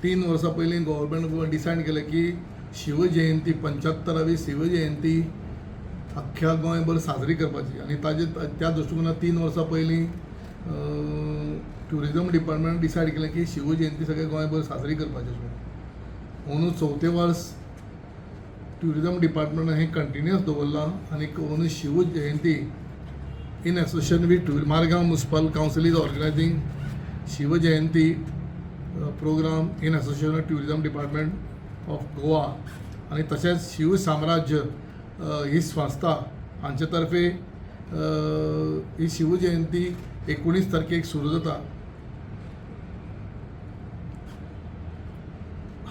3 वर्सां पयलीं government decide केलें की शिवजयंती, 75वी शिवजयंती अख्ख्या गोंयभर साजरी करपाची आनी ताजे त्या दृश्टिकोनान 3 वर्सां पयलीं ट्युरिजम डिपार्टमेंट डिसायड केलें की शिवजयंती सगळ्या गोंयभर साजरी करपाची अशें म्हणून. अंदू चवथें वर्स ट्युरिजम डिपार्टमेंटान हें कंटिन्युअस दवरलां आनी अंदू Shiv Jayanti in association with Margao Municipal Council is organizing Shivjayanti program in association with Tourism Department of Goa आनी तशेंच शिव साम्राज्य ही संस्था हांचे तर्फे ही शिवजयंती 19 तारखेक सुरू जाता.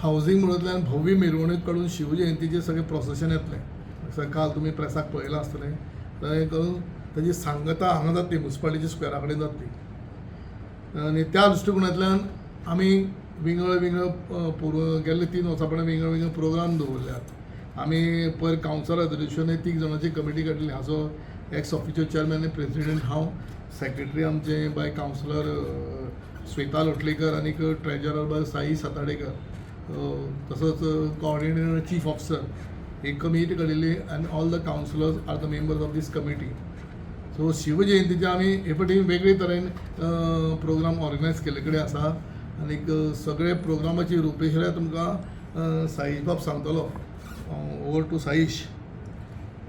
हावजींग बोर्डांतल्यान भव्य मिरवणूक काडून शिवजयंतीचें सगळें प्रोसेशन येतलें. काल तुमी प्रेसाक पळयलां आसतलें. तें करून ताजी सांगता हांगा जातली, मुन्सिपालिटीच्या स्क्वेरा कडेन जातली आनी त्या दृश्टिकोनांतल्यान आमी विंगड विंगड गेल्ले 3 वर्सां पळय विंगड विंगड प्रोग्राम दवरल्यात. आमी पयर कावन्सिल रेजोल्युशन तीग जाणांची कमिटी काडली. हाचो एक्स ऑफिशियल चेअरमॅन आनी प्रेसिडेंट हांव, सेक्रेटरी आमचे बाय कावन्सिलर श्वेता लोटलीकर आनीक ट्रेजरर बाय साई साताडेकर, तसोच कॉर्डिनेटर चीफ ऑफिसर ही कमिटी काडिल्ली आनी all the councillors are the members of this committee. So शिवजयंतीचे आमी हे फावटी वेगळे तरेन प्रोग्राम ऑर्गनायज केल्ले कडेन आसा आनीक सगळे प्रोग्रामाची रुपरेशा तुमकां साईश बाब सांगतलो. Over to Saish.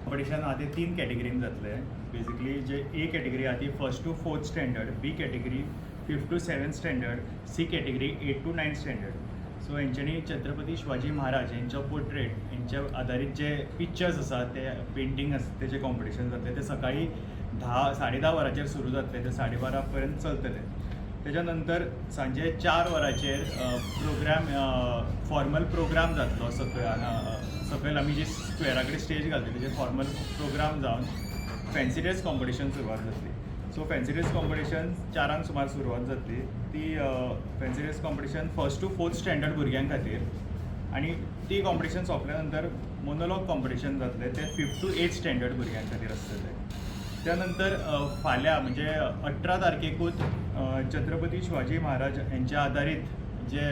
Competition आहा ते तीन कॅटेगरीन जातले. बेसिकली जे ए कॅटेगरी आहा ती first to fourth standard, B category fifth to seventh standard, C category eight to ninth standard. So हेंच्यांनी छत्रपती शिवाजी महाराज हेंचो पोर्ट्रेट हेंच्या आदारीत जे पिक्चर्स आसा, ते पेंटींग आसा, तेजें कॉम्पिटिशन जातलें. ते सकाळी 10, 10:30 वरांचेर सुरू जातलें, ते 12:30 पर्यंत चलतलें. तेच्या नंतर सांजे 4 वरांचेर प्रोग्राम, फॉर्मल प्रोग्राम जातलो. सकयल हांगा सकयल आमी जी स्क्वेरा कडेन स्टेज घालतली, तेजेर फॉर्मल प्रोग्राम जावन फॅन्सी ड्रेस कॉम्पिटिशन सुरवात जातली. सो फॅन्सी ड्रेस कॉम्पिटिशन 4ांक सुमार सुरवात जातली. ती fancy dress competition first to fourth standard भुरग्यां खातीर आनी ती कॉम्पिटिशन सोंपल्या नंतर मोनोलॉग कॉम्पिटिशन जातलें, तें फिफ्थ टू एथ स्टँडर्ड भुरग्यां खातीर आसतलें. त्या नंतर फाल्यां म्हणजे 18 तारखेकूच छत्रपती शिवाजी महाराज हेंच्या आदारीत जे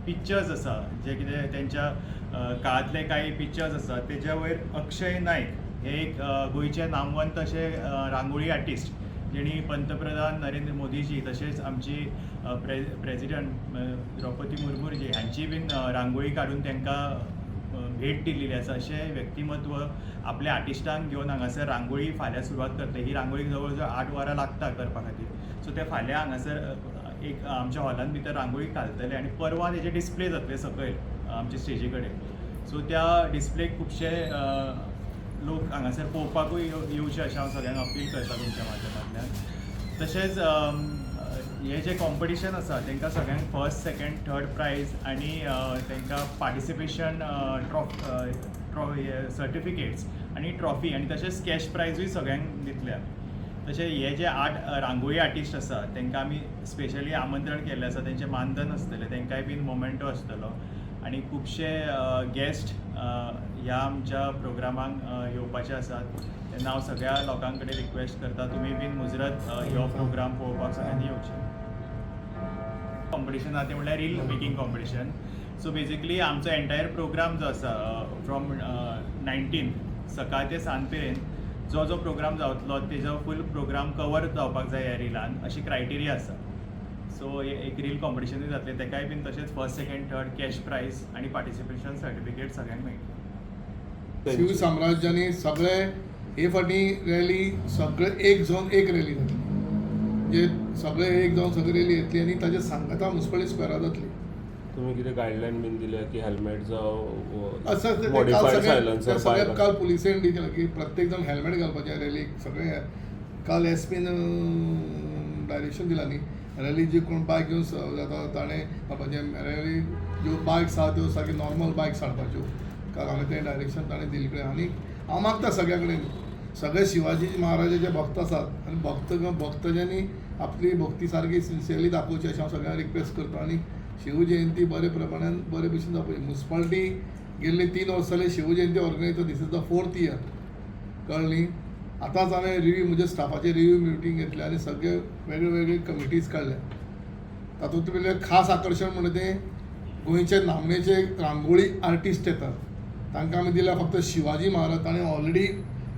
पिक्चर्स आसा, जे कितें तेंच्या काळांतले कांय पिक्चर्स आसा, तेज्या वयर अक्षय नायक हे एक गोंयचे नामवंत अशे रांगोळी आर्टिस्ट, जेणी पंतप्रधान नरेंद्र मोदीजी तशेंच आमची प्रेजिडंट द्रौपदी मुर्मूजी हांची बीन रांगोळी काडून तांकां भेट दिल्लेली आसा, अशें व्यक्तिमत्व आपल्या आर्टिस्टांक घेवन हांगासर रांगोळी फाल्यां सुरवात करतले. ही रांगोळी जवळ जवळ 8 वरां लागता करपा खातीर. सो ते फाल्यां हांगासर एक आमच्या हॉलान भितर रांगोळी घालतले आनी परवां तेजे डिस्प्ले जातले सकयल आमचे स्टेजी कडेन. सो त्या डिस्प्लेक खुबशे लोक हांगासर पळोवपाकूय येवचे अशें हांव सगळ्यांक अपील करता तुमच्या माध्यमांतल्यान. तशेंच हे जे कॉम्पिटिशन आसा, तांकां सगळ्यांक फर्स्ट, सेकंड, थर्ड प्रायज आनी तांकां पार्टिसिपेशन सर्टिफिकेट्स आनी ट्रॉफी आनी तशेंच कॅश प्रायजूय सगळ्यांक दितले आमी. तशें हे जे 8 रांगोळी आर्टिस्ट आसा, तांकां आमी स्पेशली आमंत्रण केल्लें आसा. तेंचें मानधन आसतलें, तांकांय बीन मोमेंटो आसतलो आनी खुबशे गेस्ट ह्या आमच्या प्रोग्रामाक येवपाचे आसात. तेन्ना हांव सगळ्या लोकां कडेन रिक्वेस्ट करता, तुमी बीन मुजरत हो प्रोग्राम पळोवपाक सगळ्यांनी येवचें. कॉम्पिटिशन आहा तें म्हणल्यार reel making competition. So basically आमचो एंटायर प्रोग्राम जो आसा, फ्रॉम 19 सकाळ ते सांज मेरेन जो जो प्रोग्राम जातलो, तेजो फूल प्रोग्राम कवर जावपाक जाय ह्या रिलान, अशी क्रायटेरिया आसा. सो एक रील कॉम्पिटिशनूय जातलें. तेकाय बीन तशेंच first, second, third, cash prize आनी पार्टिसिपेशन सर्टिफिकेट सगळ्यांक मेळटलें. शिवसाम्राज्यानी सगळे हे फाटी रॅली सगळे एक जावन एक रॅली जातली, म्हणजे सगळे एक जावन सगळी रॅली येतली आनी ताजे सांगता मुन्सिपालिटी स्क्वेरार जातली. तुम्ही कितें गायडलायन बीन दिल्या की हेल्मेट जावं असं ते काल मॉडिफायड सगळे सायलन्सर? ते सगळे काल पुलिसेन दिलें की प्रत्येक जाण हेल्मेट घालपाचें रॅलीक. सगळे काल एस पीन डायरेक्शन दिला न्ही, रॅली जी कोण बायक घेवन जाता ताणें घालपाचें. रॅली ज्यो बायक्स आहा त्यो सारक्यो नॉर्मल बायक्स हाडपाच्यो. काल हांवें तें डायरेक्शन ताणें दिल्ले कडेन. आनी हांव मागता सगळ्या कडेन, सगळे शिवाजी महाराजाचे भक्त आसात आनी भक्तजांनी आपली भक्ती सारकी सिन्सियरली दाखोवची अशें हांव सगळ्यांक रिक्वेस्ट करता आनी शिवजयंती बरे प्रमाणान बरे भशेन जावपाची. मुन्सिपालिटी गेल्ली 3 वर्सां जाली Shiv Jayanti organise, this is the fourth year. कळ्ळें न्ही? आतांच हांवें रिव्यू, म्हज्या स्टाफाचे रिव्यू मिटींग घेतले आनी सगळे वेगळे वेगळे कमिटीज काडल्या. तातूंत खास आकर्शण म्हणटा तें गोंयचे नामनेचे रांगोळी आर्टिस्ट येतात. तांकां आमी दिल्या फक्त शिवाजी महाराज. ताणें ऑलरेडी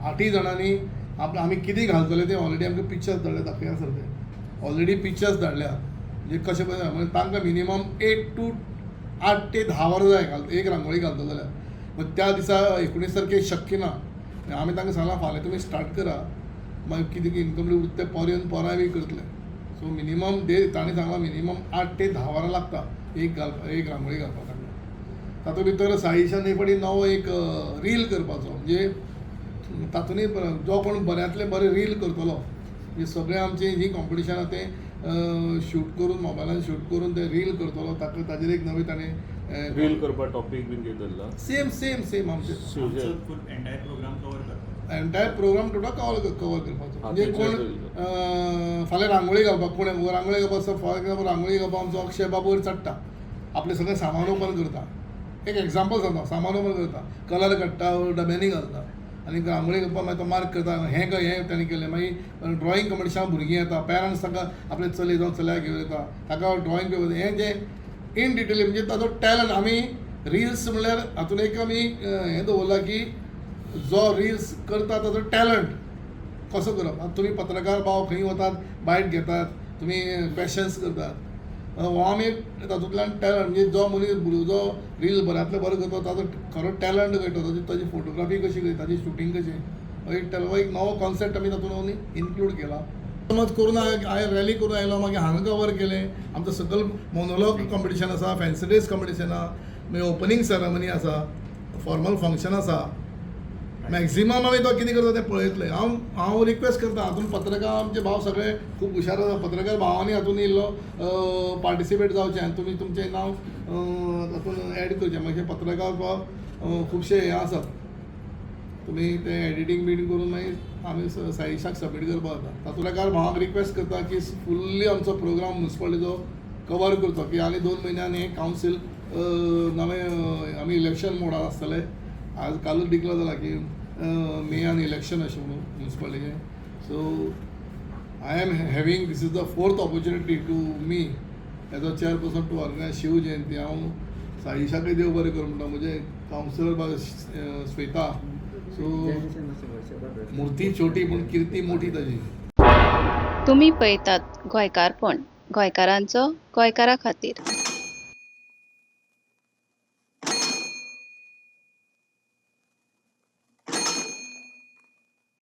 आठूय जाणांनी आपले आमी कितें घालतले तें ऑलरेडी आमकां पिक्चर्स धाडले. दाखया सर, ते ऑलरेडी पिक्चर्स धाडल्या. म्हणजे कशें पळय, म्हणजे तांकां मिनिमम 8 टू 8 ते 10 वरां जाय घाल एक रांगोळी घालतलो जाल्यार. मग त्या दिसा 19 तारखेक शक्य ना. आमी तांकां सांगलां, फाल्यां तुमी स्टार्ट करा, मागीर कितें इनकम्प्लीट उरता तें पोर येवन पोरां बी करतले. सो मिनिमम दे ताणें सांगलां, मिनिमम 8 ते 10 वरां लागता एक घालपा, एक रांगोळी घालपाक तांकां. तातूंत भितर साईशान एक फावटी नवो एक रील करपाचो, म्हणजे तातूंतय जो कोण बऱ्यांतले बरे रील करतलो, म्हणजे सगळे आमची ही कॉम्पिटिशनां तें शूट करून, मोबायलान शूट करून ते रील करतलो, ताका ताजेर एक नवी ताणें रील करपा टॉपीक बीन कितें धरला? सेम सेम सेम आमचे शिवजय आमचो फूल एंटायर प्रोग्राम कवर करता. एंटायर प्रोग्राम टोटल कवर करपाचो. हा, म्हणजे तेचेर कोण फाल्यां रांगोळी घालपाक कोण, रांगोळी घालपाक, फॉर एक्झाम्पल, रांगोळी घालपाक आमचो अक्षय बाबू वयर चडटा, आपलें सगळें सामान ओपन करता. एक एग्जाम्पल सांगता, सामान ओपन करता, कलर काडटा, डब्यांनी घालता आनी रांगोळी घालपाक मागीर तो मार्क करता, हें हें ताणें केलें. मागीर ड्रॉइंग कॉम्पिटिशनाक भुरगीं येता, पेरंट्स तांकां आपले चली जावं चल्याक घेवन येता, ताका ड्रॉइंग पेपर हें जें इन डिटेल, म्हणजे ताजो टॅलंट. आमी रिल्स म्हणल्यार हातून एक आमी हें दवरलां की जो रिल्स करता ताजो टॅलंट कसो करप. आतां तुमी पत्रकार भाव खंय वतात, बायट घेतात, तुमी क्वेशन्स करतात, हो आमी एक तातूंतल्यान टॅलंट, म्हणजे जो मनीस भुरगो जो रील बऱ्यांतलो बरो करता ताजो खरो टॅलंट कळटा, ताजी ताजी फोटोग्राफी कशी करता, ताजी शुटींग कशी, हो एक हो एक नवो कॉन्सेप्ट आमी तातूंत इन्क्लूड केला. समज करून हांवें रॅली करून आयलो, मागीर हांगा कवर केलें. आमचो सकयल मोनोलॉग कॉम्पिटिशन आसा, फॅन्सी ड्रेस कॉम्पिटिशन आसा, मागीर ओपनींग सेरेमनी आसा, फॉर्मल फंक्शन आसा. मॅक्झिमम आमी तो कितें करता तें पळयतले. हांव हांव रिक्वेस्ट करता, हातून पत्रकार आमचे भाव सगळे खूब हुशार आसा. पत्रकार भावांनी हातून इल्लो पार्टिसिपेट जावचें आनी तुमी तुमचें नांव तातूंत एड करचें. मागीर पत्रकार भाव खुबशे हे आसात, तुमी तें एडिटींग बीन करून मागीर आमी साईशाक सबमीट करपाक जाता. पत्रकार भावांक रिक्वेस्ट करता की फुल्ली आमचो प्रोग्राम म्युनिसिपालिटीचो कवर करचो, की आनी 2 म्हयन्यान हें कावन्सील नवें आमी इलेक्शन मोडार आसतले. आज कालूच डिक्लेर जाला की मेयान इलेक्शन अशें म्हणून म्युनिसिपालिटीचें. So I am having, this is the fourth opportunity to me as a chairperson to organize Shiv Jayanti. हांव साईशाकय देव बरें करूं म्हणटा, म्हजे कावन्सिलर श्वेता. सो मूर्ती छोटी पूण किर्ती मोठी ताजी. तुमी पळयतात गोंयकारपण, गोंयकारांचो गोंयकारा खातीर.